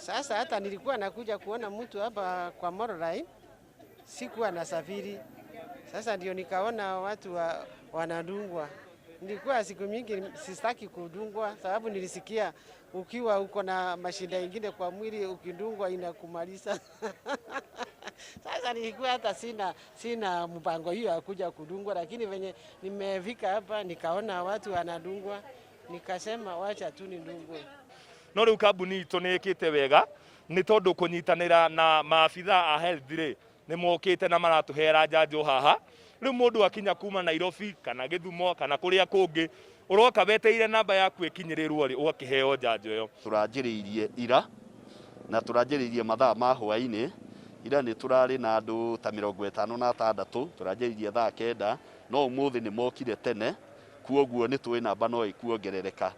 Sasa hata nilikuwa nakuja kuona mtu hapa kwa Moroline, sikuwa nasafiri. Sasa ndio nikaona watu wanadungwa. Nilikuwa siku mingi sitaki kudungwa, sababu nilisikia ukiwa uko na mashida ingine kwa mwili ukidungwa inakumaliza. Sasa nilikuwa hata sina mpango hiyo ya kuja kudungwa, lakini venye nimefika hapa nikaona watu wanadungwa, nikasema wacha tu nidungwe. No rĩu kambuni itũ nĩ ĩkĩte wega nĩ tondũ kũnyitanĩra na maabitha a health rĩ, nĩ mokĩte na maratũhera njanjo haha. Rĩu mũndũ akinya kuma Nairobi kana Gĩthumo kana kũrĩa kũngĩ, ũroka wetereire namba yaku ĩkinyĩrĩrwo rĩ, ũgakĩheo njanjo ĩyo. Tũranjĩrĩirie ira na tũranjĩrĩirie mathaa ma hwaĩ-inĩ. Ira nĩ tũrarĩ na andũ ta 56, tũranjĩrĩirie thaa 9, no ũmũthĩ nĩ mokire tene, kuoguo nĩ tũĩ namba no ĩkuongerereka.